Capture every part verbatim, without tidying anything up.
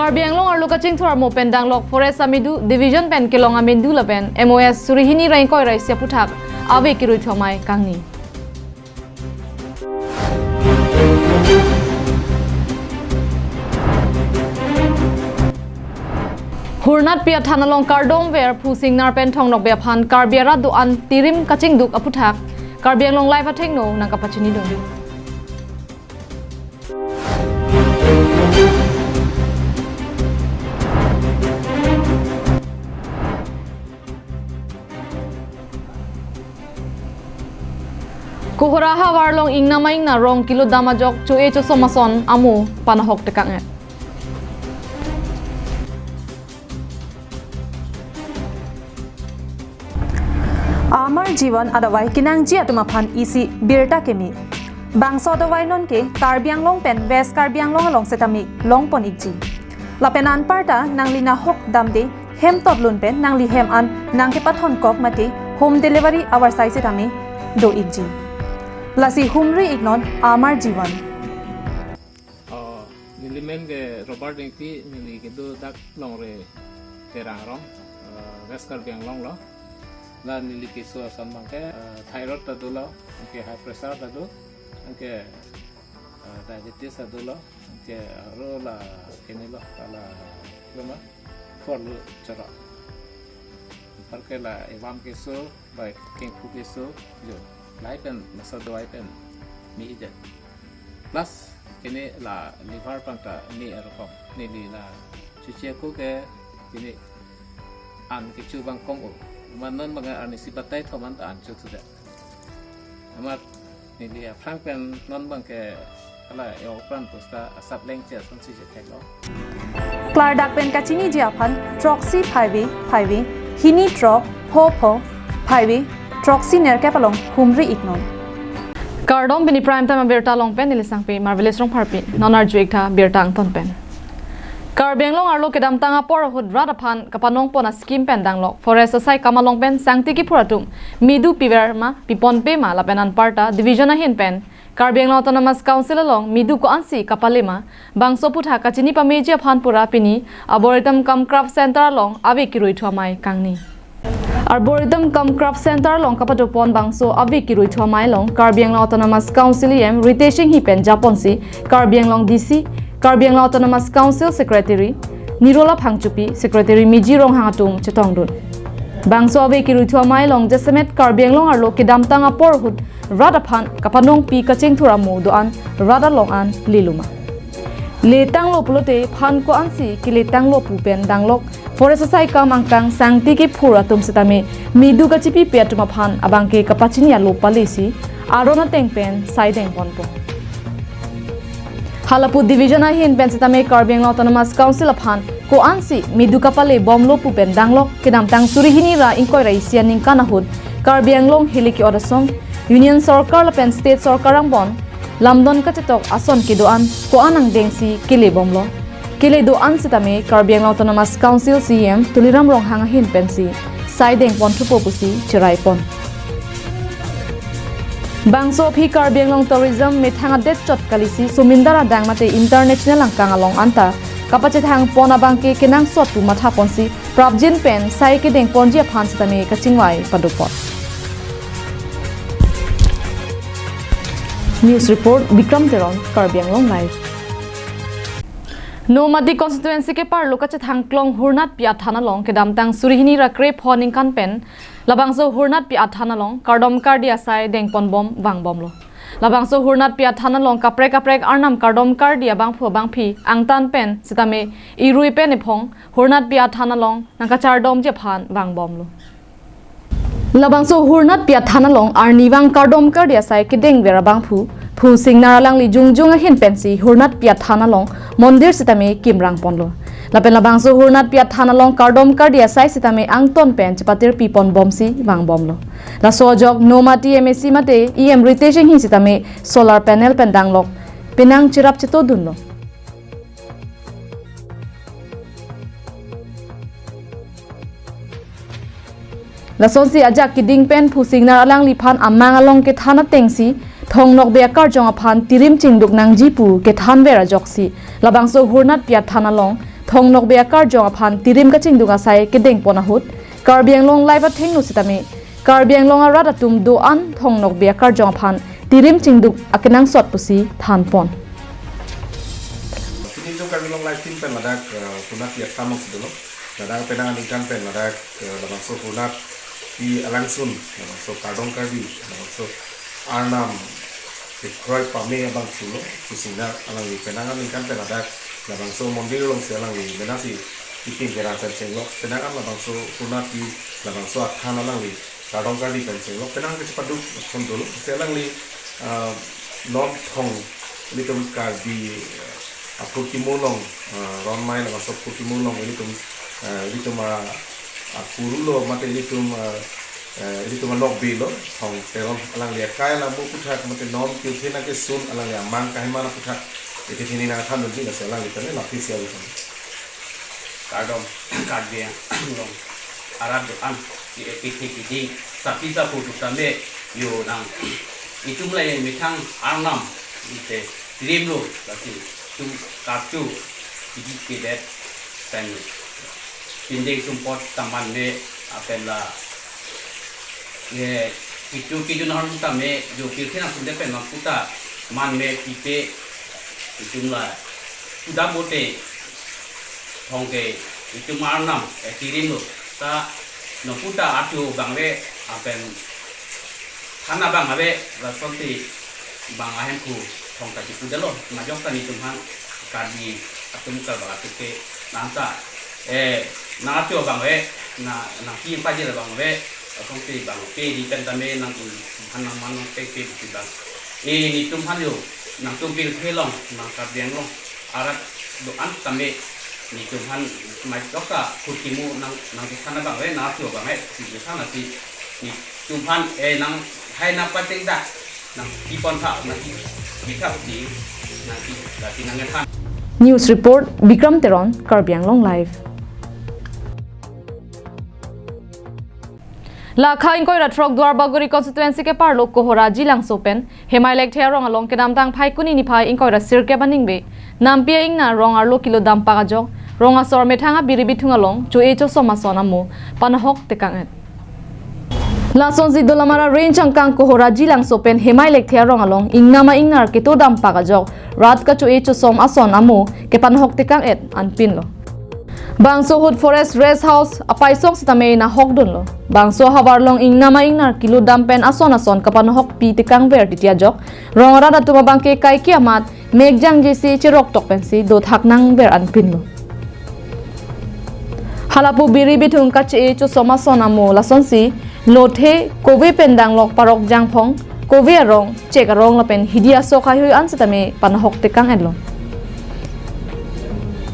Karbi Anglong arlo kachingthur amo pen danglok Forest amedu, Division pen kelong amendu lapen M O S suri hini ra ingkoi ra isi aphuthak ave kiruithu amei kangni. Hurnatpi athan along kardom ver phu singnar pen thongnokbe aphan Karbi arat do-an tirim kachingduk aphuthak Karbi Anglong Live athengno nangkapachinidun. Kohora havar along ingna ma ingna rong kilo dam ajok cho-e chosom ason amo panahok tekang-et. Amar Jivan adavai kenangji atum aphan isi birta keme. Bangso adavai nonke Karbi Anglong pen West Karbi Anglong along setame longpon ikji. Lapen anparta nangli nahok damde hem totlun pen nangli hem an nangkepathon kok mate home delivery avarsai setame do ikji. Lasi humri iknon Amar Jivan. Oh, neli men ke Robert Engti, neli kedo dak Longri Terang rong, eh, West Karbi Anglong lo. La neli keso ason abangke, eh, thyroid ta dolo, anke high pressure ta do, anke, eh, diabetes ta dolo, anke aro la kene lo, la loma, porlu choro. Anparke la evam keso, bai kengphu keso, jo, lahai pen, masa dawai pen, mi ijat. Plus, kene la liver pangta mi arokom. Neli la chuche ko ke kene an kechu abang kom o. Amat non abang arnisi batai thom an ta an chu thudet. Amat neli aphrang pen non abangke hala e-opran pusta asap lengche asonsi je theklo. Klardak pen kachiniji aphan throksi phaive phaive hini throk pho pho phaive throksi nerkep along humri iknon. Kardom, pini Prime Time abirta along pen neli Sangpi Marvelous Rongpharpi. Non arju iktha birta angton pen. Karbi Anglong arlo kedamtang apor ahut rat aphan kapanongpon ascheme pen danglok Forest asaikam along pen sangti kiphur atum medu piver ma, piponpe ma lapen anparta Division ahin pen Karbi Anglong Autonomous Council along medu ko-ansi kapale ma, bangso aphuthak kachini pameji aphan pura pini Arboretum cum Craft Center along ave kiruithu amei kangni. Arboretum cum Craft Center along kapadopon bangso ave kiruithu amei along Karbi Anglong Autonomous Council E M Ritesh Enghi pen japonsi Karbi Anglong D C, Karbi Anglong Autonomous Council Secretary Nirola Phangchopi, Secretary Miji Ronghang atum chetongdun. Bangso ave kiruithu amei along jasemet Karbi Anglong arlo kedamtang apor ahut rat aphan kapanongpi kachingthur amo do-an rat along an leluma. Letanglo pulote phan ko-ansi keletanglo pu pen danglok Forest asaikam angkang sangti kiphur atum setame medu kachipipe atum aphan abangke kapachini alo palesi aron ateng pen saideng ponpo. Halapu Division ahin pen setame Karbi Anglong Autonomous Council aphan ko-ansi medu kapale bomlo pu pen danglok kedamtang suri hini ra ingkoi ra isi aningkan ahut Karbi Anglong hiliki odasong Union Sorkar lapen State Sorkar angbong lamdon kachetok ason kedo-an ko-an angdengsi kele bomlo. Kele do-an setame Karbi Anglong Autonomous Council C E M Tuliram Ronghang ahin pensi saideng ponthupo pusi cheraipon. Bangso aphi Karbi Anglong tourism methang adet chot kalisi somindar adang mate international angkang along anta kapachethang pon abangke kenangsot pu mathaponsi prapjin pen sai kedeng ponji aphan setame kachingvai padopon. News report, Bikram Teron, Karbi Anglong Live. Nomati constituency keparlo kachethang klong Hurnatpi athan along kedamtang suri hini ra krepho aningkan pen labangso Hurnatpi athan along kardom kardi asai dengponbom vangbomlo. Labangso Hurnatpi athan along kaprek kaprek arnam kardom kardi abangphu abangphi angtan pen setame irui pen iphong Hurnatpi athan along nangkachardomji aphan vangbomlo. Labangso Hurnatpi athan along arnivang kardom kardi asai kedengver abangphu, phu singnar alangli jongjong ahin pensi Hurnatpi athan along mondir setame kimrangponlo. Lapen labangso Hurnatpi athan along kardom kardi asai setame angton pen chepatirpiponbomsi vangbomlo. Laso ajok Nomati M A C mate E M Ritesh Enghi setame solar panel pen danglok penang cherap chetodunlo. Lasonsi ajak keding pen phu singnar alangliphan amang along kethan atengsi thongnokbe akarjong aphan tirim chingduk nangji pu kethanver ajoksi labangso Hurnatpi athan along Thong Nokbe akarjong aphan tirim kachingduk asai kedengpon ahut, Karbi Anglong Live athengno sitame Karbi Anglong arat atum do-an Thong Nokbe akarjong aphan tirim chingduk akenangsot pusi thanpon. Pini jong Karbi Anglong Live team pen ladak, eh, punat ya kamang sidolo. Ladak penang aningkan pen ladak, eh, labangso punat pi alangsun, labangso kardom Karbi, labangso arnam kekroi pame abang pulo, kusina alangli penang aningkan pen ladak, labangso mondir alongsi alangli menasi ipin kera pen chenglok, penang an labangso punat pi labangso athan alangli kardom Karbi pen chenglok, penang kechepaduk son dolo, si alangli, ah, non Thong, ilitum Karbi, ah, apurkimo along, ah, ronmai labangso apurkimo along, ilitum, ah, ilitum, ah, apuru lo, mate ilitum, ah, eh, ilitum anokbe lo, Thong Teron alangli akai alamo aputhak, mate non pirthe nangkesun alangli amang kaheman aputhak, iti thini nangthan dunji, lasi alangli tane laphi si alu tane. Kardom, Karbi Anglong arat do-an, di epithek di, sapi sapu tu tame, yo nang, itum la yang methang arnam, ite, rimlo, lasi, tum kartu, di kedet, pen, pindeng sumpot, taman me, apen la, ye, itu kidun arnam tame, yo pirthe nangtum de pen, nangkuta, man me, pipe, itum la, kuda bote, Thong ke itum arnam, eh, tirim lo. Ta nangkuta atu abang ave, apen thana abang ave, lasonsi abang ahemphu Thong ta chipudetlo, majok ta nitum aphan Karbi atum karbak atum ke nangta, eh, nang atu abang ave, na, nangpi pajir abang ave, lasonsi abang pe di pen tame nangtum aphan nangman nangpeng pe di abang. Eh, nitum aphan yo, nangtum pirthe along, nang Karbi Anglong arat do-an tame nitum aphan majok ta kurtimu nang, nangkethan abang ave, nang atu abang ave, si kethan si nitum aphan, eh, nang hai nangpateng dak, nangpipon tha, nangpi, pitha si, nangpi, lasi nangkethan. News report, Bikram Teron, Karbi Anglong Live. Lakha ingkoi ra throk Duarbagori constituency keparlo Kohora Jilangso pen Hemai Lekthe arong along kedamtang Phaikuni niphai ingkoi ra sirkep aningve, nampi a-ingnar rong arlo kilo dampak ajok, rong asor methang abiri bithung along cho-e chosom ason amo panahok tekang-et. Lasonsi Dolamara Range angkang Kohora Jilangso pen Hemai Lekthe arong along ingnam a-ingnar keto dampak ajok rat kacho-e chosom ason amo kepanahok tekang-et anpinlo. Bangso ahut Forest Rest House apaisong sitame nahok dunlo. Bangso ahavar along ingnam a-ingnar kilo dam pen ason ason kapanahok pi tekangver titi ajok, rong arat atum abangke kaike amat mek jangjesi cherok tok pensi dothak nangver anpinlo. Halapu biri bithung kacho-e chosom ason amo lasonsi lothe, kove pen danglok parok jangphong, kove arong, chek arong lapen hidi asok heihui an sitame panahok tekang-etlo.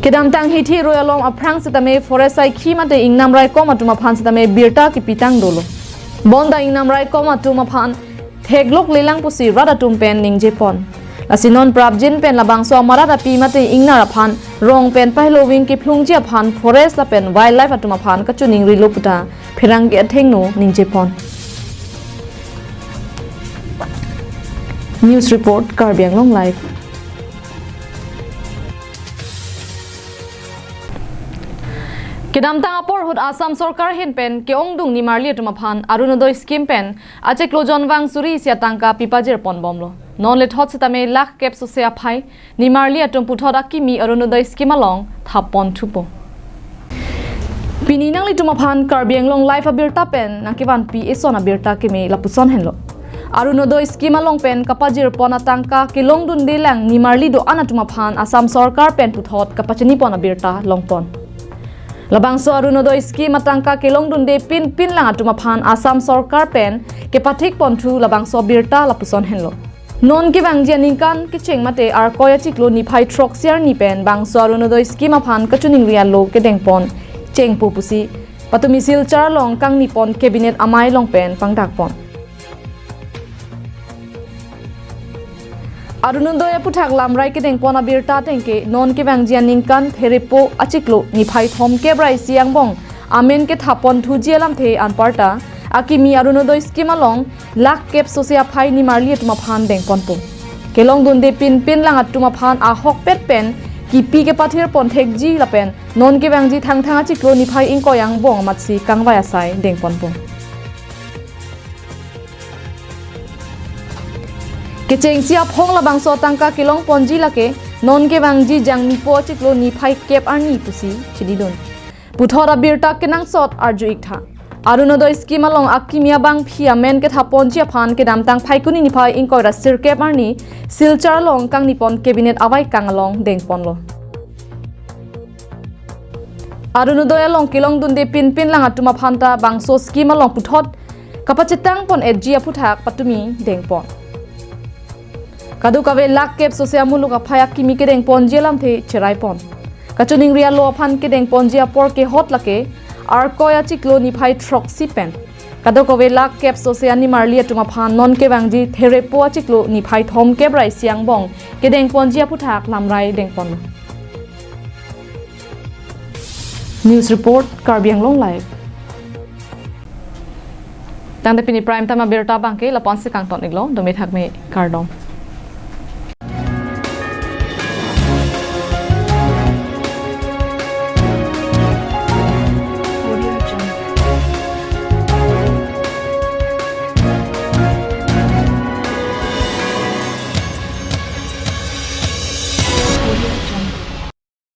Kedamtang hithi roi along aphrang sitame forest saikhi mate ingnam raikom atum aphan sitame birta kepitang dolo. Bonta ingnam raikom atum aphan thekloklelang pusi rat atum pen ningjepon. Lasi non prapjin pen labangso amarat api mate ingnar aphan rong pen pahelo wing kephlungji aphan forest lapen wildlife atum aphan kachoningrilo puta pherangke athengno ningjepon. News report, Karbi Anglong Live. Kedamtang apor ahut Assam sorkar ahin pen ke-ongdung nimarli atum aphan Arunodoi scheme pen achiklo jon vang suri isi atangka pipajirponbomlo. Non lethot sitame lakh kep sose aphai nimarli atum puthot akimi Arunodoi scheme along thappon thupo. Pini nanglitum aphan Karbi Anglong Live abirta pen nangkevanpi eson abirta keme lapuson henlo. Arunodoi scheme along pen kapajirpon atangka kelongdundelang nimarli do-an atum aphan Assam sorkar pen puthot kapachinipon abirta longpon. Labangso Arunodoi scheme atangka kelongdunde pinpinlang atum aphan Assam sorkar pen kepathikponthu labangso abirta lapuson henlo. Non kevangji aningkan kecheng mate Arkoi achiklo niphai throksi arni pen bangso Arunodoi scheme aphan kachoningri alo kedengpon chengpo pusi patumi Silchar along kangnipon cabinet amei along pen pangdakpon. Arunodoi aputhak lamrai kedengpon abirta atengke non kevangji aningkan Therepo achiklo niphai thomkep ra isi angbong amen kethapponthuji alamthe anparta akimi Arunodoi scheme along lakh kep sose aphai nimarli atum aphan dengponpo. Kelongdunde pinpinlang atum aphan ahokpet pen kipi kepathir pon thekji lapen non kevangji Thangthang achiklo niphai ingkoi angbong amatsi kangvai asai dengponpo. Kechengsi aphong labangso atangka kelong ponji lake non kevangji Jangmipo achiklo niphai kep arni pusi chinidun. Puthot abirta kenangsot arju iktha. Arunodoi scheme along akimi abangphi amen ketha ponji aphan kedamtang Phaikuni niphai ingkoi ra sirkep arni Silchar along kangni pon cabinet avaikang along dengponlo. Arunodoi along kelongdunde pinpin lang atum aphan ta bangso scheme along puthot kapachetang pon etji aphuthak patumi dengpon. Kadokave lakh kep sose amuluk aphai akimi kedengponji alamthe cheraipon. Kachiningri alo aphan kedengponji apor kehot lake Arkoi achiklo niphai throksi pen. Kadokave lakh kep sose animarli atum aphan non kevangji Therepo achiklo niphai thomkep ra isi angbong kedengponji aphuthak lamrai dengponlo. News report, Karbi Anglong Live. Tangte pini prime time abirta abangke lapu-ansi kangton iklo, dome thakme kardom.